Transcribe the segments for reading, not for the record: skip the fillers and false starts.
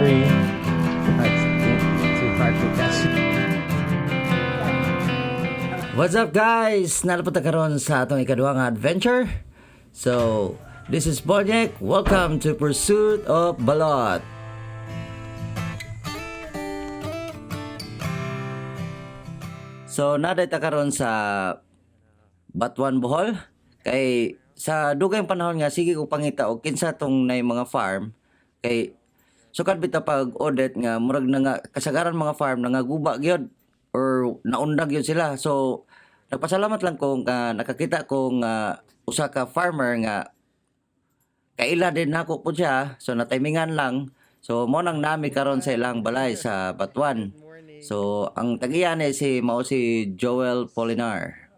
Three. It's too hard to catch. What's up, guys? Nalapot na karon sa atong ikaduha nga adventure. So, this is Bonyek. Welcome to Pursuit of Balot. So, naday ta karon sa Batuan, Bohol. Kay sa dugay panahon nga sige ko pangita og kinsa tong nay mga farm kay sukad bitaw pag audit nga murag na nga kasagaran mga farm nangaguba gyud or naundag gyud sila. So nagpasalamat lang ko nga nakakita ko nga usa ka farmer nga kaila din nako po siya, so natimingan lang. So mo nang nami karon sa ilang balay sa Batuan. So ang tag-iya ni si mao si Joel Polinar.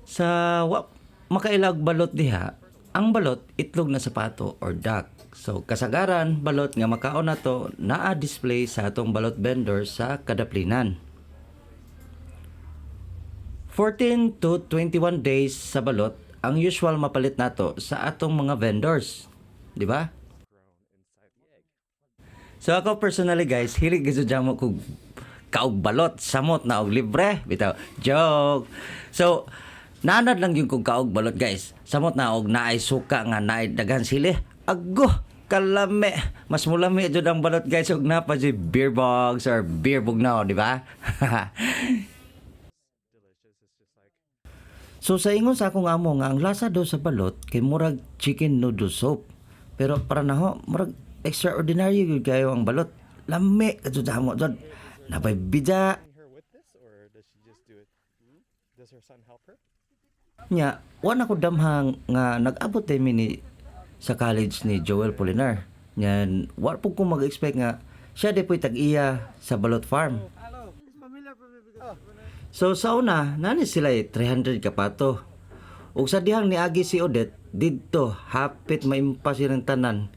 Sa wa makailag balot diha, ang balot itlog na sapato or duck. So kasagaran balot nga makaon nato naa display sa atong balot vendor sa kadaplinan. 14 to 21 days sa balot ang usual mapalit nato sa atong mga vendors, di ba? So ako personally, guys, hilig gyud jamo kog kaog balot, samot na og libre, bitaw. Joke. So naanad lang yung kog kaog balot, guys. Samot na og naay suka nga naay daghan sili. Ago, kalame. Mas mulami jud ang balot, guys, og napa jud beer bogs or beer bugnaw, di ba? So sa ingon sa akong amo nga ang lasa daw sa balot kay murag chicken noodle soup. Pero para naho murag extraordinary gyud kayo ang balot. Lami kadto sa amo jud. Napay bija. Her with this, or does she just do it? Does her son help her? Nya, wa na ko damhang nga nag-abot day mi ni sa college ni Joel Polinar. Nyan, wa po ko mag-expect nga siya di po'y tag-iya sa Balot Farm. So sa una, nani sila 300 ka pato. Ug sa dihang niagi si Odette, didto hapit maimpa silang tanan.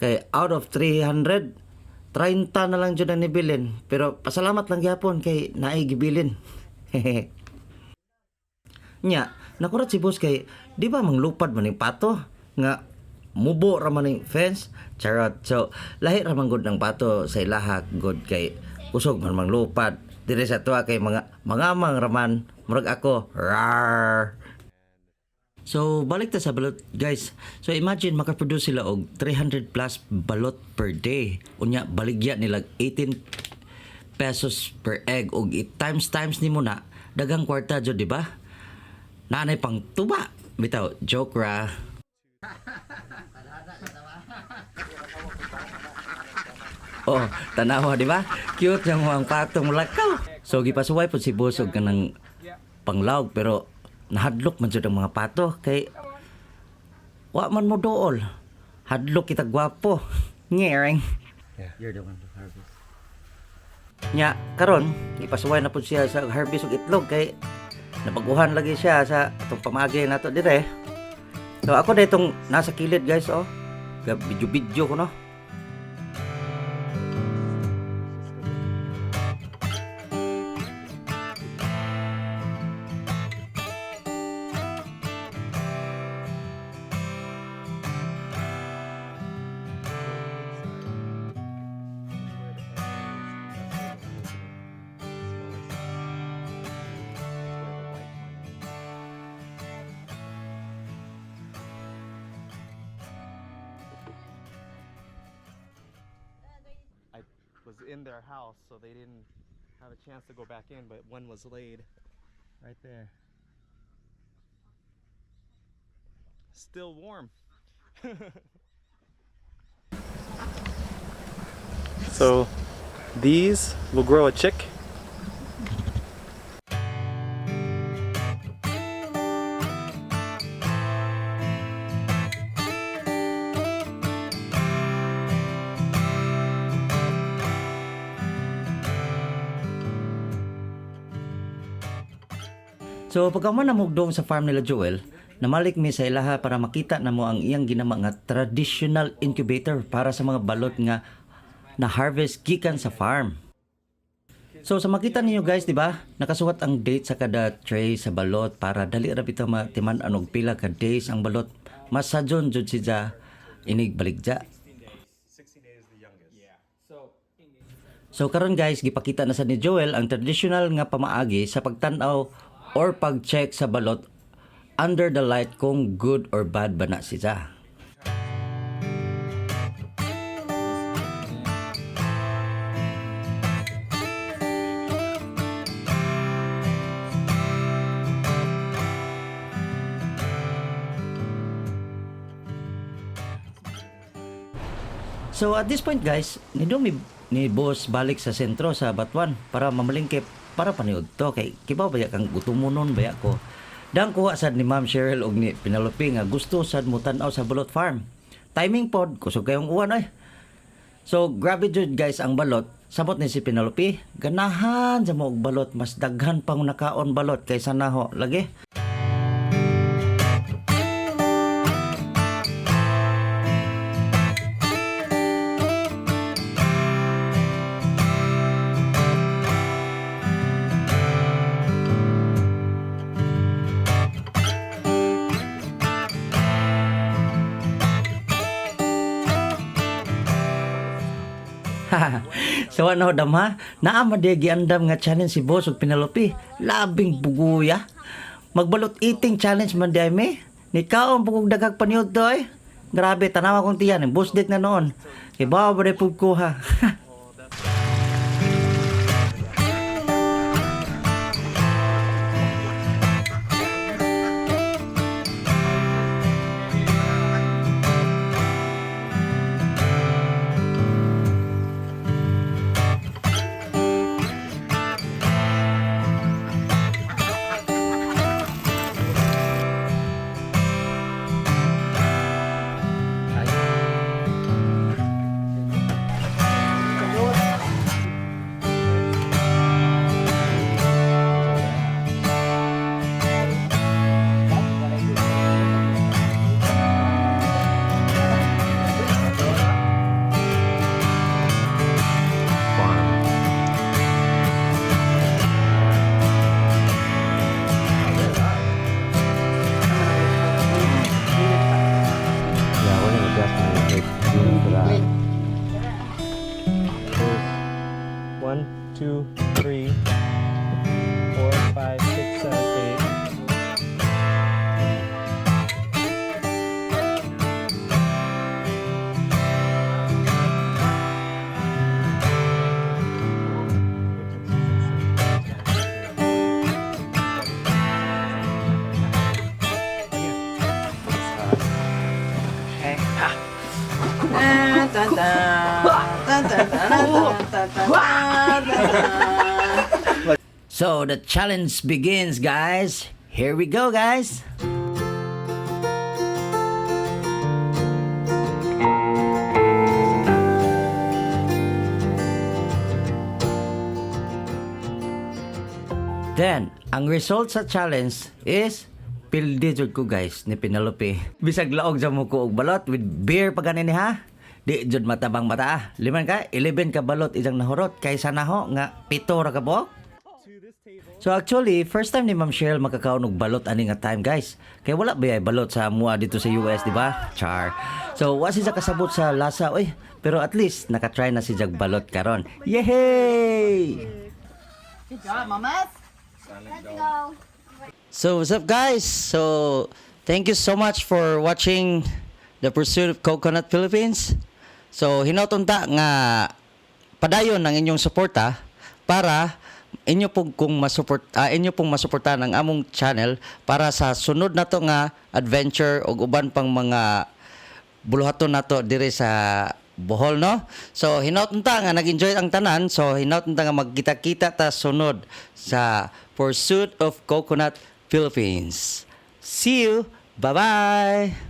Kay out of 300, 30 na lang jud ang nibilin. Pero pasalamat lang gyapon kay naay gibilin. Nya, nakurat si boss kay di ba manglupad man ning pato nga mubo ra man ning fence. Charot. So, lahi ra man gud ng pato sa ilaha god kay kusog man manglupad. Dire sa tuwa kay mga mang raman murag ako. Rar. So, balik ta sa balot, guys. So, imagine makaproduce sila og 300 plus balot per day. Unya, baligya nila 18 pesos per egg og i times times nimo na daghang kwarta jud, di ba? Naanay pang tuba. Bitaw, joke ra. Oh, tanawa, di ba? Cute yung mga patong lakaw. So gipasuway pud si boss og kanang panglawg pero nahadlok man jud ang mga pato kay wa man mo dool. Hadlok kita gwapo. Ngering. Yeah. You're the one to harvest. Nya, karon ipasuway na pud siya sa harvest og itlog kay nabaguhan lagi siya sa atong pamagi nato dire. So ako na itong nasa kilid, guys, oh. Video-video ko no. I was in their house, so they didn't have a chance to go back in, but one was laid right there. Still warm. So these will grow a chick. So pagka man namugdong sa farm nila Joel, namalik mi sa ilaha para makita na mo ang iyang ginama nga traditional incubator para sa mga balot nga na harvest gikan sa farm. So sa makita ninyo, guys, di ba? Nakasuwat ang date sa kada tray sa balot para dali ra bitaw matiman-an og pila ka days ang balot. Masadyon jud siya. inig baligja. 16 days. 16 days is the youngest. Yeah. So So karon guys, gipakita na sa ni Joel ang traditional nga pamaagi sa pagtan-aw or pag-check sa balot under the light kung good or bad ba na siya. So at this point guys, nidumi ni boss balik sa sentro sa Batuan para mamalingke para paniud to kay kibaw baya kang gutumonon baya ko. Dang kuha sad ni Ma'am Cheryl og ni Penelope nga gusto sad mo tan-aw sa Balot Farm. Timing pod kusog kayong uwan oy. So grabe jud guys ang balot. Samot ni si Penelope, ganahan sa mo og balot, mas daghan pang nakaon balot kaysa naho lagi. So ano dam ha? Naa man diay giandam nga challenge si Boss ug Penelope. Labing buguya. Magbalot eating challenge man diay me. Ni kaon pugog dagag paniud to eh. Grabe tanawa kong tiyan, boss dit na noon. Kibaw ba pug ko ha. Farm. Yeah, we're gonna definitely make room for that. There's 1, 2, 3, 4, 5, 6, 7, 8. So the challenge begins, guys. Here we go, guys. Then, ang result sa challenge is pildi jud ko guys ni Penelope. Bisag laog sa mo ko og balot with beer pa gani ni ha. Di jud matabang mata ah. Liman ka, 11 ka balot isang nahurot kaysa naho nga 7 ra ka buok. So actually, first time ni Ma'am Cheryl makakaon og balot ani nga time guys. Kay wala ba ay balot sa mua dito sa US, di ba? Char. So wa siya kasabot sa lasa oy, pero at least nakatry na si Jag balot karon. Yehey! Good job, mamas. Let's go. So what's up guys? So thank you so much for watching The Pursuit of Coconut Philippines. So hinoton ta nga padayon ang inyong suporta para inyo pong kung masuport inyo pong masuportahan ang among channel para sa sunod nato nga adventure ug uban pang mga buluhaton nato diri sa Bohol no. So hinaut ta nga nag-enjoy ang tanan. So hinaut ta nga magkita-kita ta sunod sa Pursuit of Coconut Philippines. See you. Bye-bye.